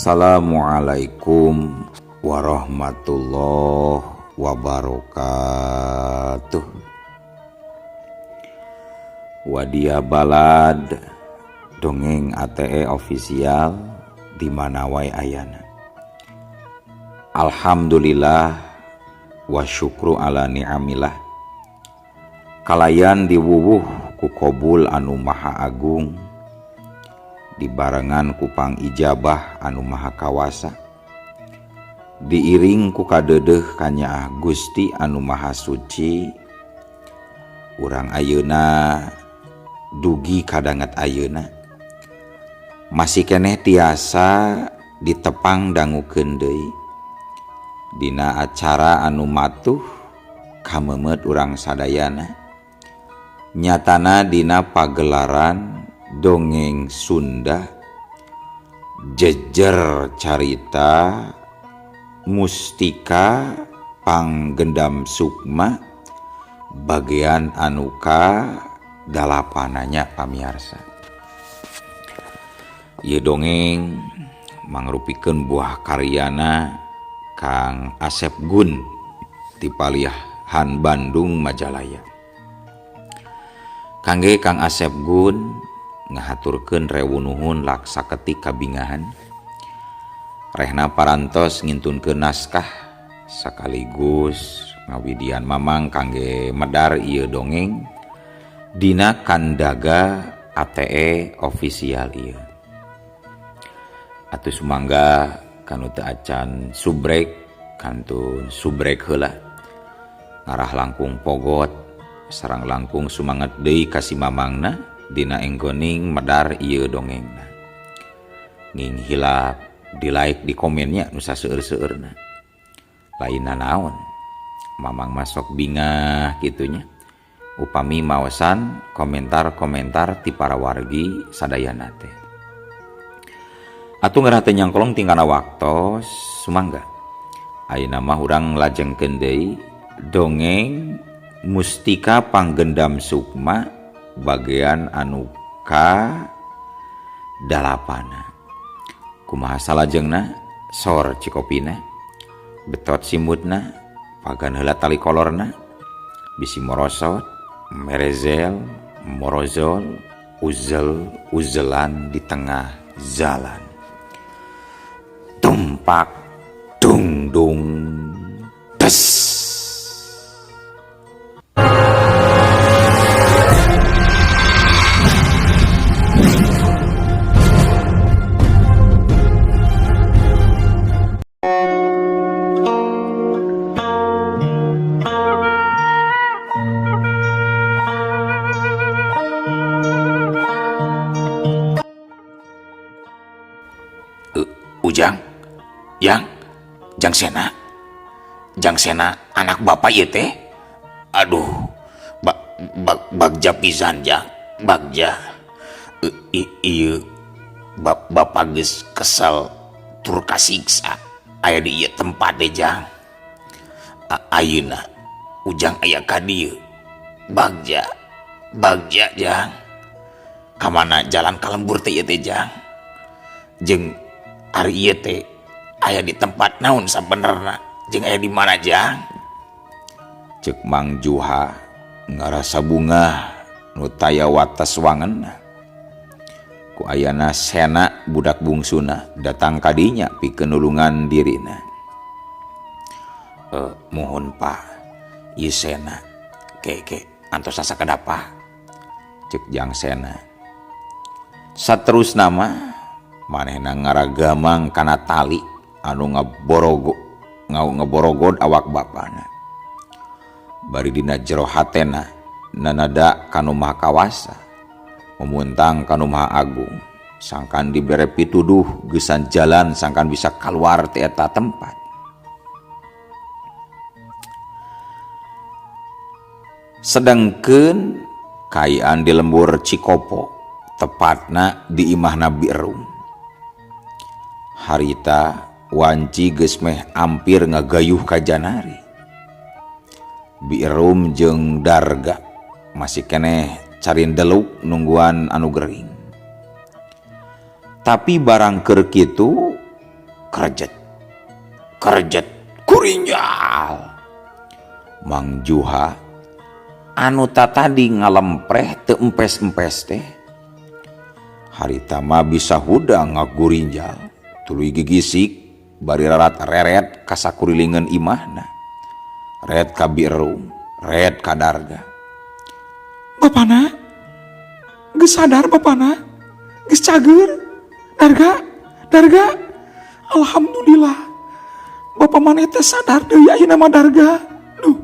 Assalamualaikum warahmatullahi wabarakatuh. Wadia Balad Dongeng ATE Official di mana wae ayana. Alhamdulillah wa syukru ala ni'amillah. Kalayan diwuwuh ku kobul anu maha agung, dibarengan ku pangijabah anu maha kawasa, diiring ku kadeudeuh kanyaah Gusti anu maha suci. Urang ayeuna dugi kadanget ayeuna masih keneh tiasa ditepang dangukeun deui dina acara anu matuh kameumeut urang sadayana, nyatana dina pagelaran dongeng Sunda Jejer Carita Mustika Panggendam Sukma bagian anu ka-dalapananya. Pamiarsa, ieu dongeng mangrupikeun buah karyana Kang Asep Gun ti Palihan Bandung Majalaya. Kangge Kang Asep Gun ngahaturkeun rewu nuhun laksa ketik kabingahan rehna parantos ngintunkeun naskah sekaligus ngawidian Mamang kangge medar ieu dongeng dina kandaga ATE Official ieu. Atuh sumangga kanu teu acan subrek kantun subrek heula, ngarah langkung pogot sareng langkung sumanget deui ka si Mamangna dina enggoning medar ieu dongengna. Nging hilap di like di komennya nu saseueur-seueurna. Lain naon, Mamang masuk bingah kitunya upami maosan komentar-komentar ti para wargi sadayana teh. Atuh ngerah teu nyangkolong tingkana waktos, sumangga ayeuna mah urang lajengkeun deui dongeng Mustika Panggendam Sukma bagian anu ka-dalapana. Kumaha salajengna? Sor cikopina, betot simutna, pagan heula tali kolorna, bisi morosot merezel morozol uzel uzelan di tengah jalan. Tumpak dung dung des. Ujang, Yang, Jang Sena, Jang Sena anak bapak ieu teh. Aduh, bagja pisan Jang, bagja. Ieu bapak geus kesel tur kasiksa aya di ieu tempat deh Jang. Ayeuna Ujang aya ka dieu. Bagja, bagja Jang. Kamana jalan ka lembur teh ieu teh Jang? Jeung ari ieu teh aya di tempat naon sabenerna, jeung aya di mana Jang? Ceuk Mang Juha ngarasa bungah nu taya wates wangenna. Ku ayana Sena budak bungsuna datang kadinya pikeun nulungan dirina. Muhun Pak, ieu Sena ke antos sakedapa? Ceuk Jang Sena. Saterusna mah manehna ngaragamang kana tali anu ngaborogod awak bapana. Bari dina jero hatena nanada kanu maha kawasa, memuntang kanu maha agung, sangkan dibere pituduh geusan jalan sangkan bisa kaluar ti eta tempat. Sedangkeun kaayaan di lembur Cikopo, tepatna di imahna Birum. Harita wanci geus meh ampir ngagayuh ka janari. Birum jeung Darga masih keneh carin deluk nungguan anu gering. Tapi barang keur kitu Kerjet kerjet kurinjal. Mang Juha anu tatadi ngalempreh teu empes-empes teh harita mah bisa hudang ngagurinjal tuluy gigisik bari rarat reret ka sakurilingan imahna ret ka Birum ret ka Darga. Bapana geus sadar, bapana geus cager. Darga, Darga, alhamdulillah bapak maneh teh sadar deui ayeuna mah, Darga. Duh,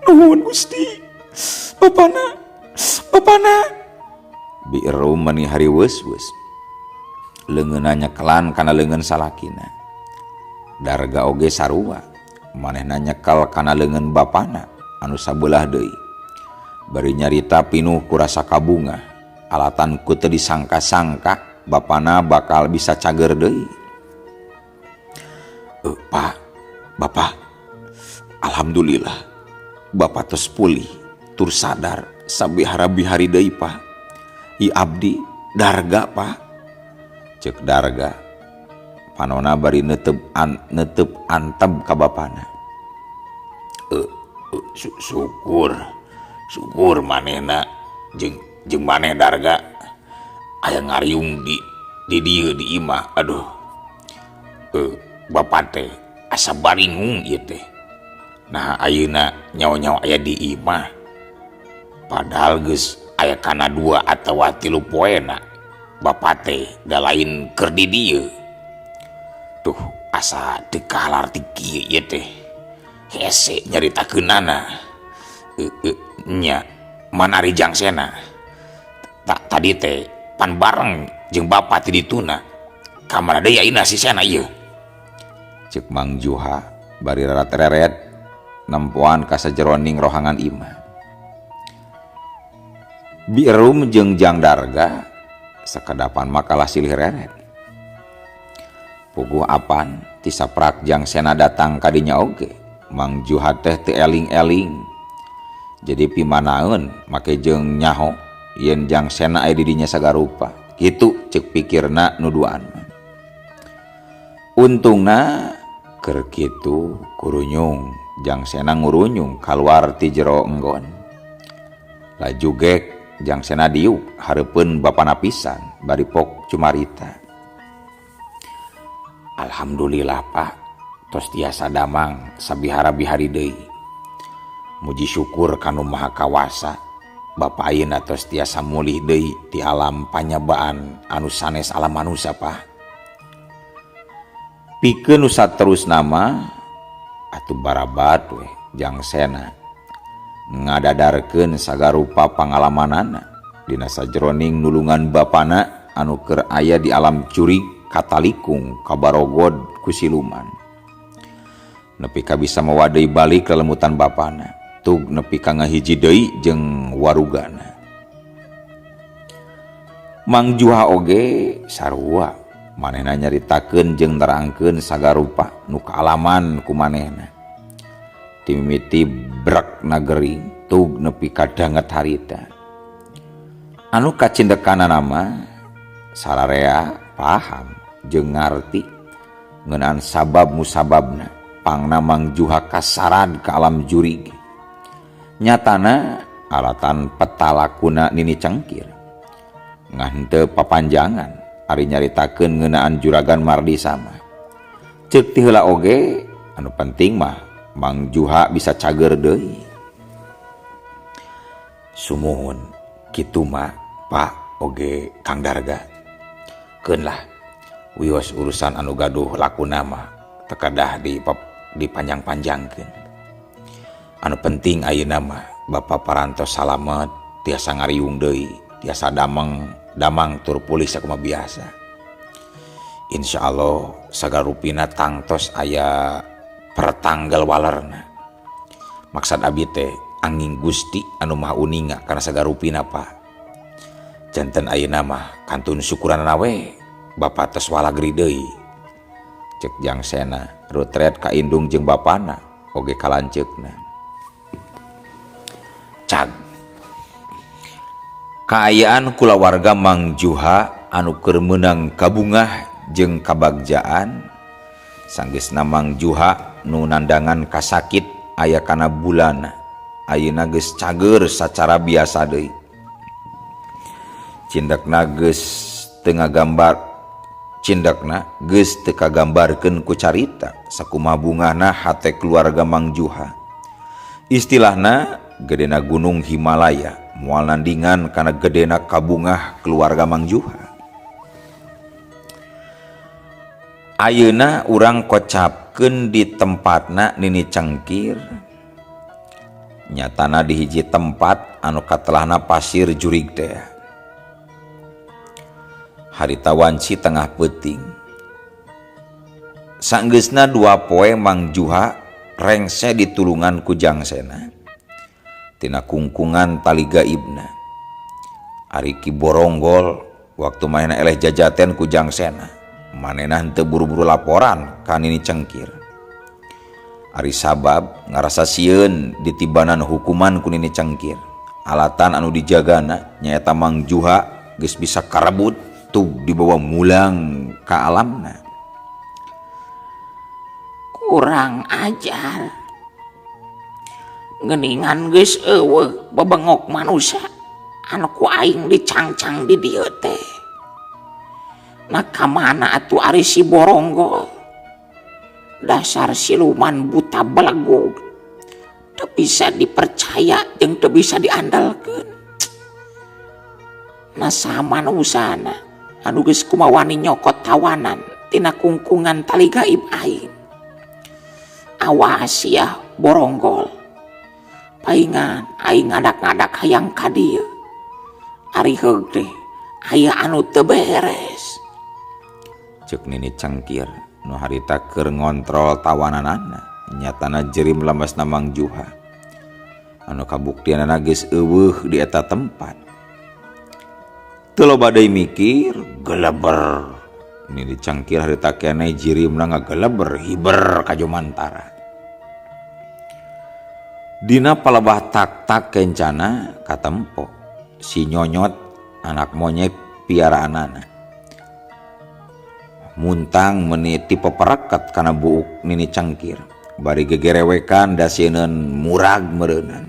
nuhun Gusti. Bapana, bapana. Birum mani hariweus-weus, leungeunna nyekelan kana leungeun salakina. Darga oge sarua, manehna nyekel kana leungeun bapana anu sabelah deui bari nyarita pinuh ku rasa kabungah alatan ku teu disangka-sangka bapana bakal bisa cager deui. Pak, Bapak, alhamdulillah Bapak tos pulih tur sadar sabihara-bihari deui, Pak. I abdi Darga, Pak, cek Darga panona bari netep antep ka bapana. Syukur syukur manehna jeung jeung maneh, Darga, aya ngariung di dieu di imah. Aduh, bapak teh asa baringung ieu teh. Nah, ayeuna nyawa-nyawa aya di imah, padahal geus aya kana 2 atawa 3 poena bapak teh da lain keur di dieu. Tuh, asa teu kalarti kieu ieu teh, hese nyaritakeunana. Nya mana ari Jang Sena? Tak tadi teh pan bareng jeung bapak ti dituna, ka mana deui ayeuna si Sena ieu? Cek Mang Juha bari rarat-reret nempoan ka sajeroning rohangan imah. Birum jeung Jang Darga sakedapan makalah silih reret. Puguh apan ti saprak Jang Sena datang kadinya oge Mang Juha teh teu eling-eling, jadi pimanaeun make jeung nyaho yen Jang Sena aya di dinya sagarupa kitu, cek pikirna nu duaan. Untungna keur kitu kurunyung Jang Sena ngurunyung kaluar ti jero enggon. Laju gek Jang Sena diuk hareupeun bapana pisan bari pok cumarita. Alhamdulillah, Pak, tos tiasa damang sabihara-bihari deui. Muji syukur kanu Maha Kawasa, Bapak ayeuna tos tiasa mulih deui ti alam panyabaan anu sanes alam manusia, Pak. Pikeun nu saterusna mah atuh barabat weh Jang Sena ngadadarkeun sagarupa pangalamanana dina sajeroning nulungan bapana anu keur aya di alam jurig katalikung kabarogod ku siluman, nepi ka bisa mawa deui balik lelemutan bapana tug nepi ka ngahiji deui jeung warugana. Mang Juha oge sarua, manehna nyaritakeun jeung nerangkeun sagarupa nu kaalaman ku manehna timimiti brek nagering tug nepi ka danget harita. Anu kacindekanana mah sararea paham jeung ngarti ngeunaan sabab musababna pangna Mang Juha kasarad ka alam jurig, nyatana alatan petalakuna Nini Cengkir. Ngan henteu papanjangan ari nyaritakeun ngeunaan Juragan Mardi sama ceuk ti heula oge, anu penting mah Mang Juha bisa cager deui. Sumuhun kitu mah, Pak, oge Kang Darga. Keun lah, wios urusan anu gaduh lakuna mah teu kedah di dipanjang-panjangkeun. Anu penting ayeuna mah Bapak parantos salamet, tiasa ngariung deui, tiasa damang damang tur pulih sakumaha biasa. Insya Allah sagarupina tangtos aya pertanggal walerna. Maksad abi teh anging Gusti anu Maha Uninga kana sagarupina, Pak. Janten ayeuna mah kantun syukuran we Bapak tos walagri deui, Cek Jang Sena rutret ka indung jeung bapana oge kalanceukna. Cag kaayaan kulawarga Mang Juha anu keur meunang kabungah jeung kabagjaan. Sanggeusna Mang Juha nu nandangan kasakit aya kana bulana ayeuna geus cager sacara biasa deui. Cindekna geus teu ngagambar cindekna geus teu kagambarkeun ku carita sakumaha bungahna hate keluarga Mang Juha. Istilahna gedena gunung Himalaya moal nandingan kana gedena kabungah keluarga Mang Juha. Ayeuna urang kocapkeun di tempatna Nini Cengkir. Nyatana di hiji tempat anu katelahna pasir jurig teh. Harita wanci tengah peuting. Sanggeusna dua poe Mang Juha rengse ditulungan ku Jangsena. Tina kungkungan tali gaibna. Ari Ki Boronggol waktu manehna eleh jajaten ku Jangsena. Manehna henteu buru-buru laporan ka Nini Cengkir. Ari sabab ngarasa sieun ditibanan hukuman ku Nini Cengkir. Alatan anu dijagana nyaeta Mang Juha geus bisa karebut tug dibawa mulang ka alamna. Kurang ajar. Geuningan geus eueuh bebengok manusia anu ku aing dicangcang di dieu teh. Nah kamana atuh ari si Boronggol? Dasar siluman buta belegug. Teu bisa dipercaya jeung teu bisa diandalkeun. Nah saha manusana anu geus kumawani nyokot tawanan tina kungkungan tali gaib aing. Awas ya Boronggol. Paingan aing ngadak-ngadak hayang ka dieu. Ari heug teh aya anu teu beres. Ceuk Nini Cengkir nu harita keur ngontrol tawananana nyatana jerim lemesna Mang Juha anu kabuktianana geus eueuh di eta tempat. Teu loba deui mikir geleber. Nini Cengkir harita keneh jirimna ngageleber hiber ka jomantara. Dina palebah tak-tak kencana katempo si Nyonyot anak monyet piaraanana. Muntang meni tipe perekat kana buuk Nini Cengkir. Bari gegerewekan dasieun murag meureunan.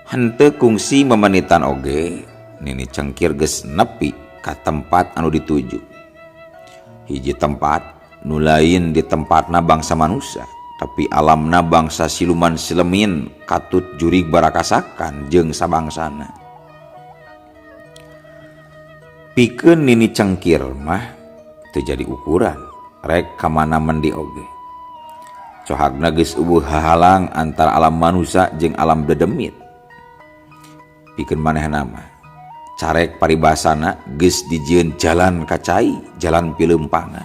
Henteu kungsi memenitan oge, Nini Cengkir geus nepi ka tempat anu dituju. Hiji tempat nu lain di tempatna bangsa manusia, tapi alamna bangsa siluman silemin katut jurig barakasakan jeung sabangsana. Pikeun Nini Cengkir mah teu jadi ukuran rek ka mana mendi oge. Cohagna geus eueuh hahalang antara alam manusia jeung alam dedemit. Pikeun manehna mah carek paribasana geus dijieun jalan ka cai, jalan pileumpangan.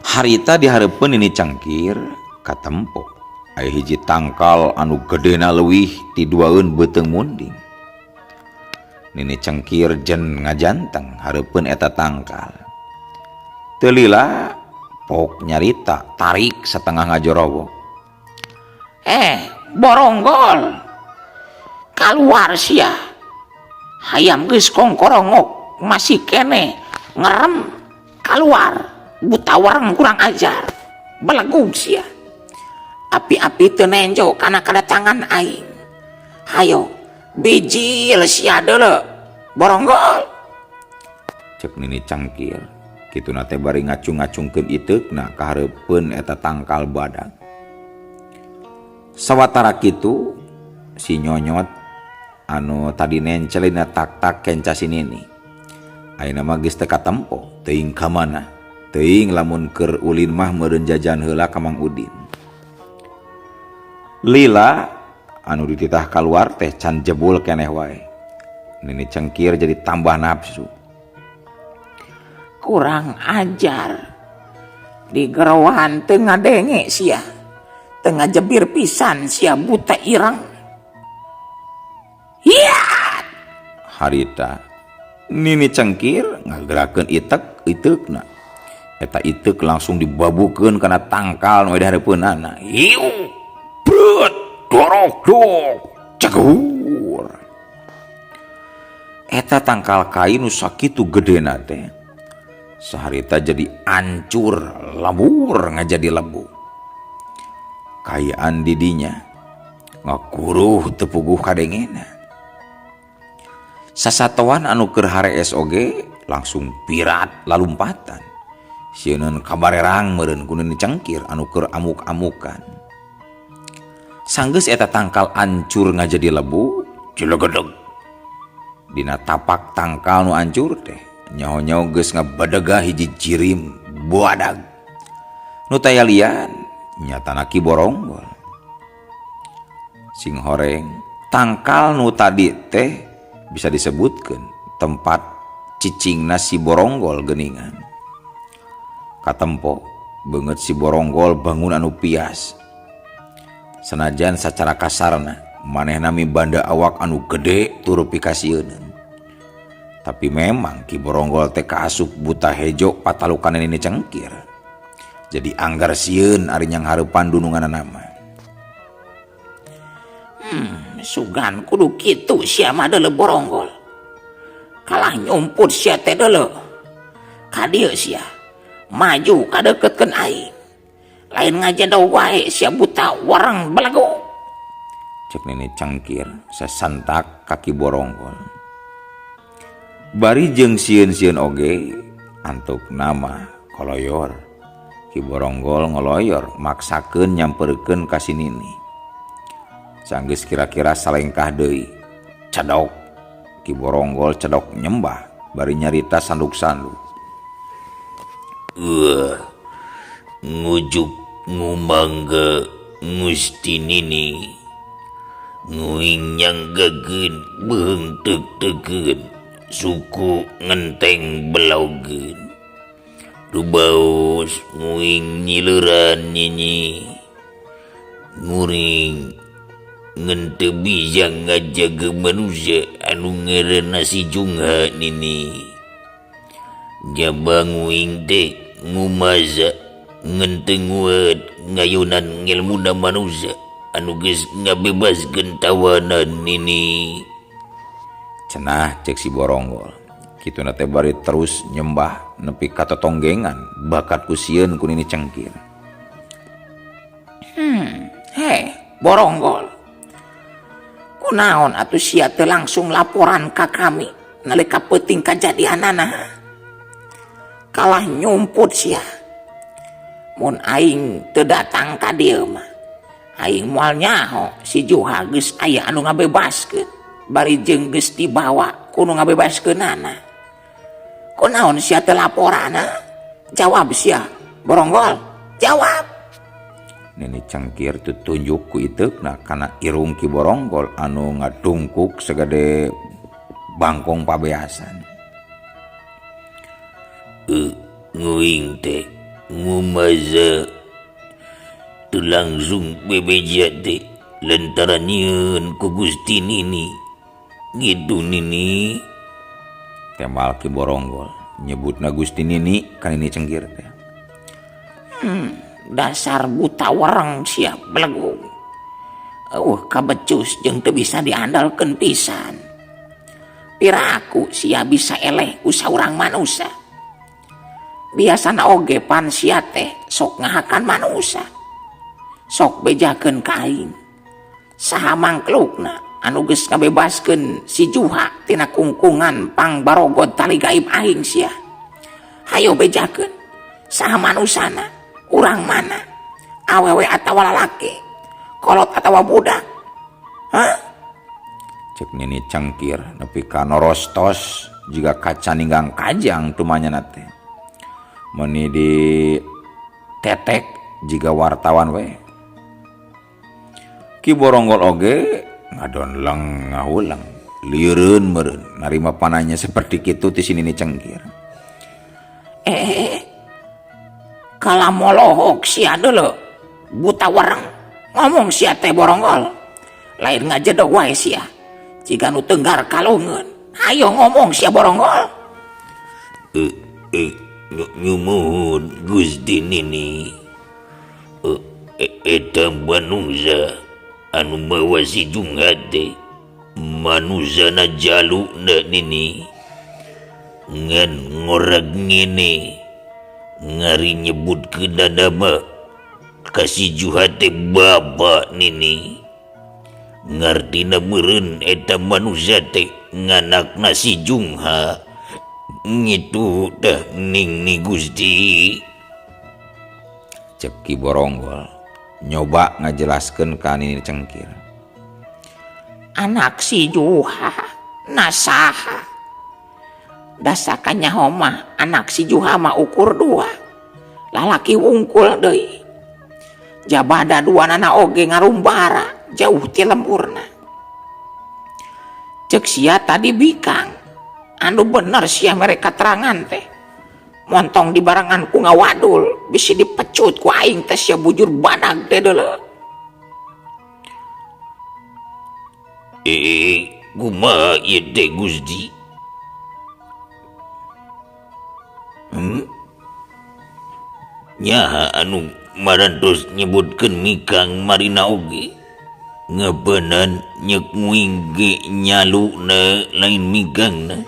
Harita dihareupeun Nini Cengkir katempo aya hiji tangkal anu gedena leuwih ti duaeun beuteung munding. Nini Cengkir jen ngajanteng hareupeun eta tangkal. Teu lila pok nyarita tarik setengah ngajorowok. Boronggol kaluar sia. Hayam geus kongkorongok masih kene ngerem kaluar. Buta wareng kurang ajar. Belegug sia. Api-api teu nenjo kana kadatangan aing. Hayo bijil sia deuleu Boronggol. Ceuk Nini Cengkir. Kituna teh bari ngacung-ngacungkeun iteukna ka hareupeun eta tangkal badag. Sawatara kitu si Nyonyot anu tadi nencel dina tak-tak kenca si Nini. Ayeuna mah geus teu katempo, teuing ka mana? Teuing lamun keur ulin mah meureun jajan heula ka Mang Udin. Lila anu dititah kaluar teh can jebul keneh wae. Nini Cengkir jadi tambah nafsu. Kurang ajar. Di gerowan teu ngadenge sia. Teu ngajebir pisan sia buta ireng. Hiat! Harita Nini Cengkir ngagerakeun itek iteukna. Eta iteuk langsung dibabukeun kana tangkal nu dihareupeunana. Hiu! Brut! Dorok dok! Cegur! Eta tangkal kai nu sakitu gedena teh saharita jadi ancur lebur ngajadi lebu. Kayaan didinya ngakuruh teu puguh kadengena. Sasatoan anu keur harees oge langsung pirat lalumpatan. Sieun kabarerang meureun ku Nini Cengkir anu keur amuk-amukan. Sanggeus eta tangkal ancur ngajadi lebu, cilegedeg. Dina tapak tangkal nu ancur teh nyaho-nyaho geus ngabadega hiji jirim buadag. Nu taya lian nyatana Ki Boronggol. Sing horeng tangkal nu tadi teh bisa disebutkeun tempat cicingna si Boronggol geuningan. Katempo beungeut si Boronggol bangun anu pias. Senajan sacara kasarna manehna mibanda awak anu gede tur pikasieuneun. Tapi memang Ki Boronggol teh kaasup buta hejo patalukan Nini Cengkir. Jadi anggar sieun ari nyanghareupan dununganna mah. Sugan kudu kitu sia mah deuleu Boronggol. Kalah nyumput sia teh deuleu. Ka dieu sia. Maju kadeukeutkeun aing. Lain ngajedog wae sia buta wareng belegu. Cek Nini Cengkir sasantak ka Ki Boronggol. Bari jeung sieun-sieun oge antuk nama koloyor. Ki Boronggol ngoloyor maksakeun nyamperkeun ka si Nini. Sanggeus kira-kira salengkah deui. Cedok Ki Boronggol cedok nyembah bari nyarita sanduk-sanduk. Ngujuk ngumangga Gusti Nini. Nguing nyanggakeun beuheung teuk-teukeun suku ngenteng belaugeun. Rubaos nguing nyileuran nyinyi. Nguring ngan teu bisa ngajaga manusia anu ngaranna si Jungha Nini. Jaba nguing teh ngumaza ngan teu nguat ngayunan ngilmuna manusia anu geus ngabebaskeun tawanan Nini. Cenah cek si Boronggol. Kituna teh bari terus nyembah nepi ka totonggengan bakat ku sieun ku Nini Cengkir. Heh, Boronggol. Kunaon atuh sia teh langsung laporan ka kami nalika peuting kajadianana. Kalah nyumput sia. Mun aing teu datang ka dieu mah, aing moal nyaho si Juha geus aya anu ngabebaskeun. Bari jeung geus dibawa ku nu ngabebaskeunana. Kunaon sia teu laporana? Jawab sia, Boronggol, jawab. Nini Cengkir tutunjuk ku iteukna kana irung Ki Boronggol anu ngadungkuk sagede bangkong pabeasan. Nguing teh ngumaza teu langsung bebeja teh lantaran nyieun ku Gusti Nini. Gitu Nini. Tembal Ki Boronggol nyebutna Gusti Nini ka Nini Cengkir teh. Dasar buta wereng sia belegung. Eueuh kabecus jeung teu bisa diandalkeun pisan. Piraku sia bisa eleh ku saurang manusia. Biasana oge pan sia teh sok ngahakan manusia. Sok bejakeun ka aing. Saha mangklukna anu geus ngabebaskeun si Juha tina kungkungan pangbarogod tali gaib aing sia. Hayo bejakeun. Saha manusana? Urang mana? Awewe atawa lalaki? Kolot atawa budak? Hah? Cek Nini Cengkir nepi ka norostos jiga kaca ninggang kajang tumanyana teh. Meuni di tetek jiga wartawan we. Ki Boronggol oge ngadonleng ngahuleng lieureun meureun narima pananya seperti kitu ti si Nini Cengkir. Kalamolohok sia deuleu buta wereng ngomong sia teh Boronggol. Lain ngajedog wae sia jiga nu tenggar kalungeun. Hayo ngomong sia Boronggol. Nyumuhun Gusti Nini. Eta manusia anu mawa si Jungha teh Manusana jalu na nini ngan ngorag ngene ngari nyebut ke nama kasih Juha teh bapa nini ngartina meureun eta manusia teh nganakna si Jungha ngitu teh ning ni Gusti. Cek Ki Boronggol nyoba ngajelaskeun ka Nini Cengkir. Anak si Juha nasaha dasakannya mah anak si Juha mah ukur dua lalaki wungkul deui jabada dua nana oge ngarumbara jauh ti lemburna. Cek sia tadi bikang anu bener sia mereka terangan teh montong di barengan ku ngawadul bisi dipecut ku aing teh sia bujur badag teh deuleu. Kumaha ieu teh Gusti? Nyaha anu marantos nyebutkeun mikang marina oge ngabenan nyeuk nguing ge nyaluna lain mikangna.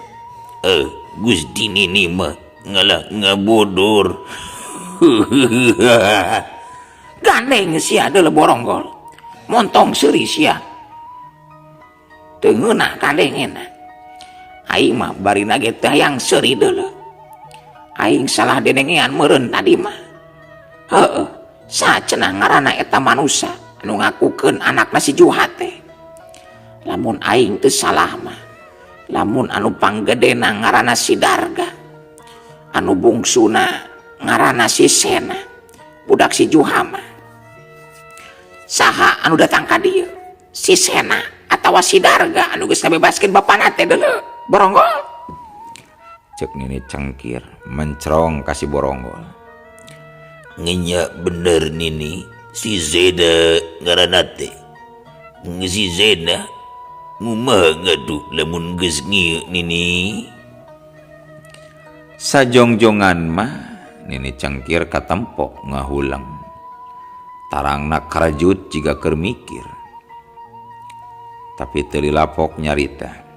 Gusti nini mah ngalah ngabodor. Gandeng sia deuleu Boronggol montong seuri sia teu ngeunah kadengena. Aing mah barina ge teh hayang seuri deuleu. Aing salah denengean meureun tadi mah. Heueuh, sacenah ngaranna eta manusa anu ngakukeun anakna si Juha teh. Lamun aing teu salah mah, lamun anu panggedena ngaranna si Darga, anu bungsuna ngaranna si Sena, budak si Juha mah. Saha anu datang ka dieu? Si Sena atawa si Darga anu geus ngabebaskeun bapana teh deuleu Boronggol. Cek Nini Cengkir mencrong ka si Boronggol. Ngenya bener Nini, si Zena ngaranna teh. Si Zena ngumaha ngadu lamun geus ngieu Nini. Sajongjongan mah Nini Cengkir katempok ngahulang. Tarangna karajut jiga keur mikir. Tapi teu dilapok nyarita.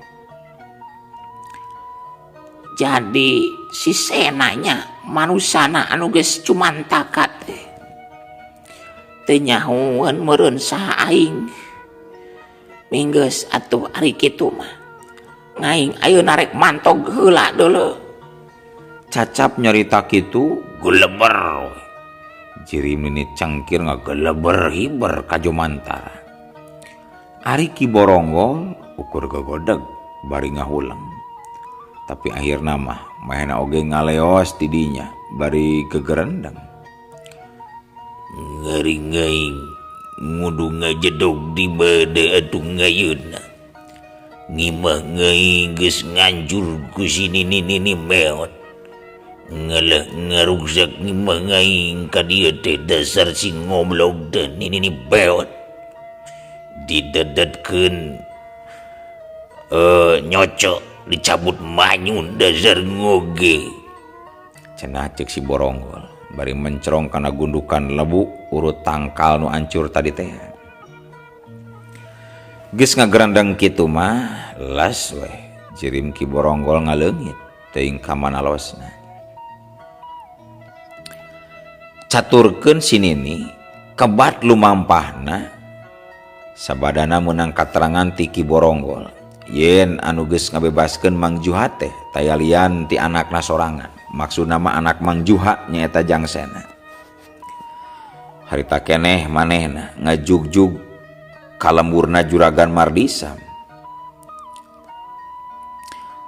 Jadi si Senanya manusana anu geus cumantakat teh. Teu nyahoeun meureun saha aing. Minggeus atuh ari kitu mah. Ngaing ayeuna rek mantog heula deuleu. Cacap nyarita kitu geleber. Jirim Nini Cengkir ngageleber hiber ka Jomantara. Ari Ki Boronggol ukur gogodeg bari ngahuleng. Tapi akhirna mah mahena oge ngaleos tidinya bari gegerendeng. Ngari ngaing ngudu ngajedog di bade atuh ngayeuna. Ngimah ngaing geus nganjur ku si Nini Nini meot. Ngalah ngaruksak ngimah ngaing ka dieu teh dasar si ngoblog teh Nini Nini beot. Didedetkeun nyocok dicabut manyun dasar ngoge. Cenah cek si Boronggol bari mencrong kana gundukan lebu urut tangkal nu ancur tadi teh. Geus ngagerendeng kitu mah las weh jirim Ki Boronggol ngaleungit teuing ka mana losna. Caturkeun si Nini kebat lumampahna sabadana meunang katerangan ti Ki Boronggol yen anu geus ngabebaskeun Mang Juha teh tayalian ti anakna sorangan. Maksudna mah anak Mang Juha nyaeta Jang Sena. Harita keneh manehna ngajugjug ka lemburna Juragan Mardisam.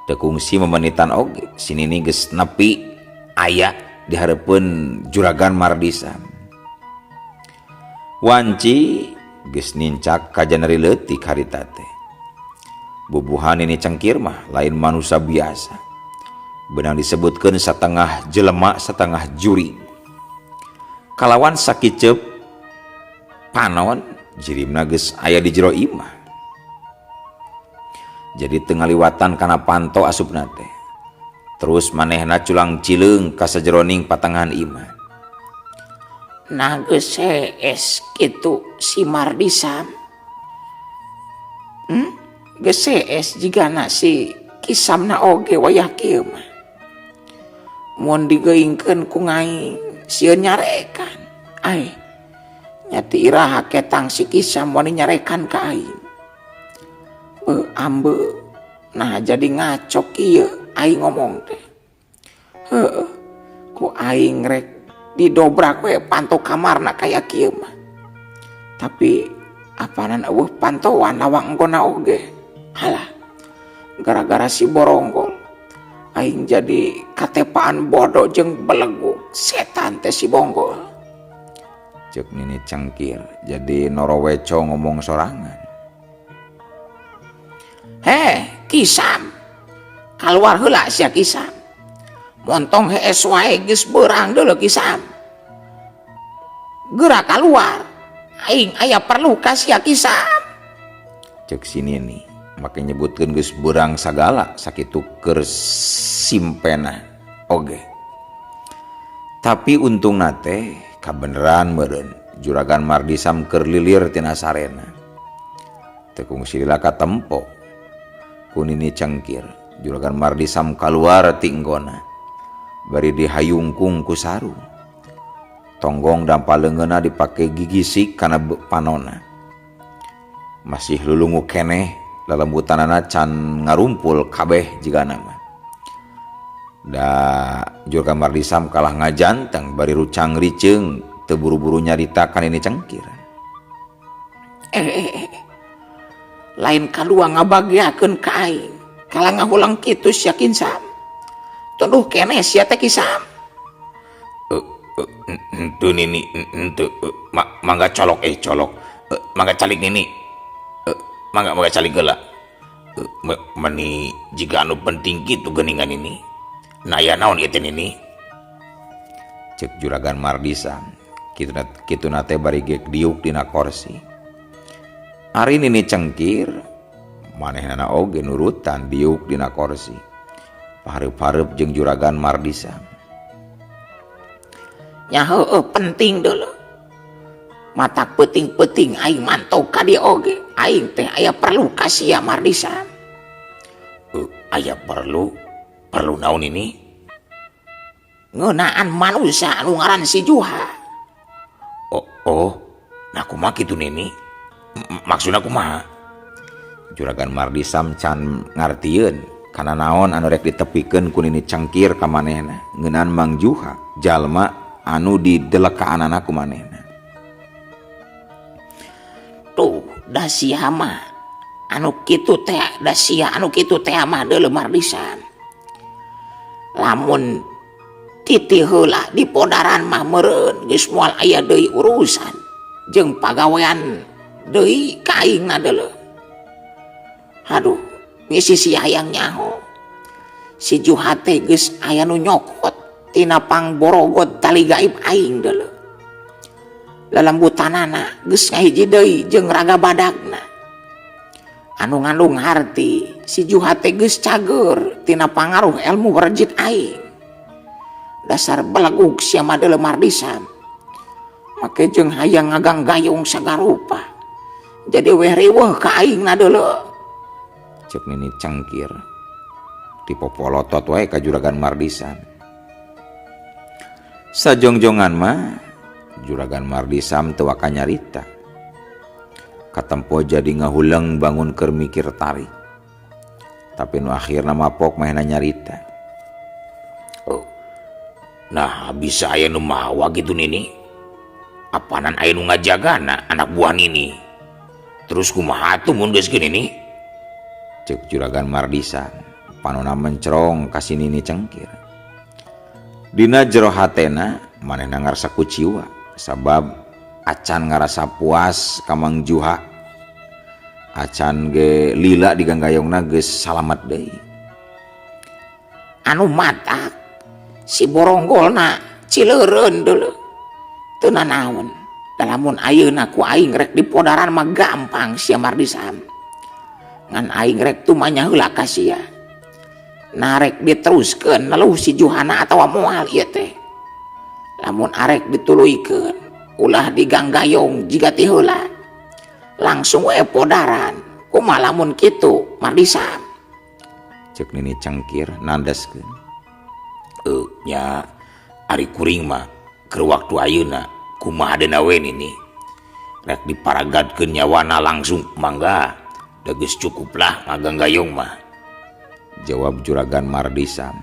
Teu kungsi memenitan oge si Nini geus nepi aya di hareupeun Juragan Mardisam. Wanci geus nincak ka janari leutik harita teh. Bubuhan Nini Cengkir mah lain manusia biasa. Benang disebutkeun satengah jelema setengah juri. Kalawan sakiceup panon jirimna geus aya di jero imah. Jadi teu ngaliwatan kana panto asupna teh. Terus manehna culang cileung ka sajeroning patengahan imah. Nah geus hees kitu si Mardisam. Geus hees jigana si Kisamna oge wayah kieu mah. Mun digeingkeun ku ngaing sieun nyarekan. Aih, nya ti iraha ketang si Kisam wani nyarekan ka aing. Beuh ambeuh, nah jadi ngaco kieu aing ngomong teh. Heueuh, ku aing rek didobrak we panto kamarna kaya kieu mah. Tapi apanan eueuh pantoan lawang enggona oge. Halah, gara-gara si Boronggol aing jadi katepaan bodoh jeung belegug setan teh si Bonggol. Ceuk Nini Cengkir jadi noroweco ngomong sorangan. Heh, Kisam. Kaluar heula sia Kisam. Montong hees wae geus beurang deuleu Kisam. Geura kaluar. Aing aya perlu ka sia Kisam. Ceuk si Nini make nyebutkeun geus beurang sagala sakitu keur simpena oge. Tapi untungna teh kabeneran meureun Juragan Mardisam keur lilir tina sarena. Teu kungsi lila katempo ku Nini Cengkir. Juragan Mardisam kaluar ti enggona bari dihayungkung ku sarung. Tonggong dan paleungeunna dipake gigisik kana panona. Masih lulungu keneh lelembutanana can ngarumpul kabeh jigana mah. Da Juragan Mardisam kalah ngajanteng bari rucang riceung teu buru-buru nyarita ka Nini Cengkir. Lain kadua ngabagiakeun ka aing. Kalah ngahulang kitu sia Kinsam. Tunduh keneh sia teh Kisam. Henteu Nini, henteu, mangga colok colok. Mangga calik Nini. Mangga mangga calik heula. Meni jiga anu penting kitu geuningan ini. Nah aya naon ieu teh Nini? Ceuk Juragan Mardisam. Kituna teh bari geuk diuk dina korsi. Ari Nini Cengkir manehnana oge nurutan diuk dina korsi. Pahareup-hareup jeung Juragan Mardisam. Nya heueuh penting deuleu. Mata peuting-peuting aing mantau ka dieu oge. Aing teh aya perlu ka sia Mardisam. Aya perlu? Perlu naon ini? Ngeunaan manusia anu ngaran si Juha. Oh, oh. Nah kumaha kitu Nini? Maksudna kumaha? Juragan Mardisam can ngartieun kana naon anu rek ditepikeun ku Nini Cengkir ka manehna ngeunaan Mang Juha jalma anu didelekaanana ku manehna. Tuh, da sia mah anu kitu teh, da sia anu kitu teh mah deuleu Mardisam. Lamun titi heula di podaran mah meureun geus moal aya deui urusan jeung pagawean deui ka aingna deuleu. Aduh, ngisi si hayang nyaho. Si Juha teh geus aya nu nyokot tina pangborogot tali gaib aing deuleu. Lelembutanana geus ngahiji deui jeung raga badagna. Anu ngandung harti si Juha teh geus cager tina pangaruh ilmu rejit aing. Dasar belegug sia mah deuleu Mardisam. Make jeung hayang ngaganggayung sagarupa. Jadi weh riweuh ka aingna deuleu. Ceuk Nini Cengkir. Dipopolotot wae ka Juragan Mardisam. Sajongjongan mah Juragan Mardisam teu waka nyarita. Katempo jadi ngahuleng bangun keur mikir tarik. Tapi nu akhirna mapok mahna nyarita. Oh. Nah bisa aya nu mawa gitu Nini. Apanan aya nu ngajagana anak buah Nini. Terus kumaha atuh mun geus gini nih? Ceuk Juragan Mardisam panona mencerong ka si Nini Cengkir. Dina jero hatena manehna ngarasa kuciwa sabab acan ngarasa puas ka Mang Juha. Acan ge lila diganggayongna geus salamet deui. Anu matak si Boronggolna cileureun deuleu. Teu nanaon. Da lamun ayeuna ku aing rek dipodaran mah gampang sia Mardisam. Ngan aing rek tumanya heula ka sia. Narek diteruskeun neluh si Juhana atawa moal ieu teh. Lamun arek dituluykeun ulah diganggayong jiga ti heula. Langsung we podaran. Kumaha lamun kitu? kitu Mardisam. Cek Nini Cengkir nandeskeun. Nya ari kuring mah keur waktu ayeuna kumaha dena we Nini. Rek diparagadkeun nyawana langsung mangga. Da geus cukuplah ngaganggayong mah. Jawab Juragan Mardisam.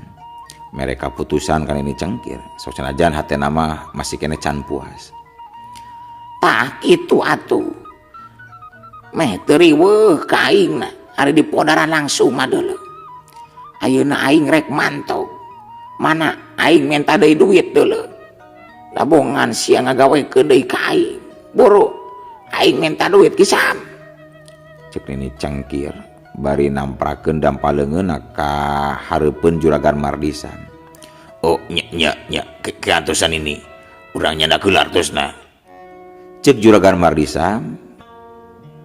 Mere kaputusan ka Nini Cengkir. Sok sanajan hatena mah masih keneh can puas. Tah kitu atuh. Meh teu riweuh ka aingna ari dipodaran langsung mah deuleu. Ayeuna aing rek mantog. Mana aing menta deui duit deuleu. Dabongan sia ngagawekeun deui ka aing. Buru aing menta duit kisam. Cek Nini Cengkir bari namprakeun dampa leungeunna ka hareupeun Juragan Mardisam. Oh nya nya nya keantosan ini. Urang nyandak heula artosna. Cek Juragan Mardisam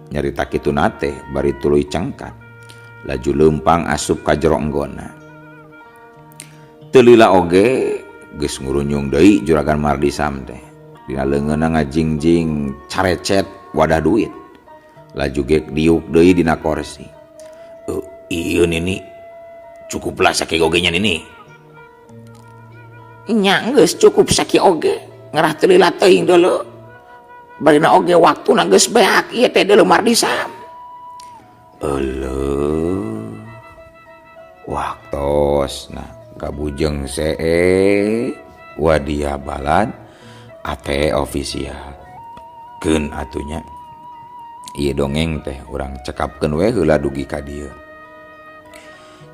nyarita kituna teh bari tuluy cengkat. Laju leumpang asup ka jero enggonna. Teu lila oge geus ngurunyung deui Juragan Mardisam teh. Dina leungeunna ngajingjing carecet wadah duit. Laju gek diuk deui dina korsi. Ieu Nini cukuplah sakieu oge nya Nini. Nya geus cukup sakieu oge. Ngerah teu lila teuing deuleu. Barina oge waktuna geus beak ieu teh deuleu Mardisam. Euleuh. Waktosna kabujeng see wadia balad ate official. Keun atunya. Ieu dongeng teh urang cekapkeun we heula dugi ka dieu.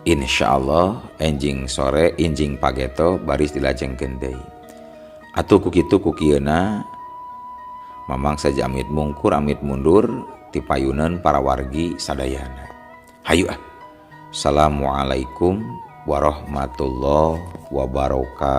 Insyaallah enjing sore enjing pageto baris dilajengkeun deui. Atuh ku kitu ku kieuna Mamang saja amit mungkur amit mundur ti payunan para wargi sadayana. Hayu ah. Assalamualaikum warahmatullahi wabarakatuh.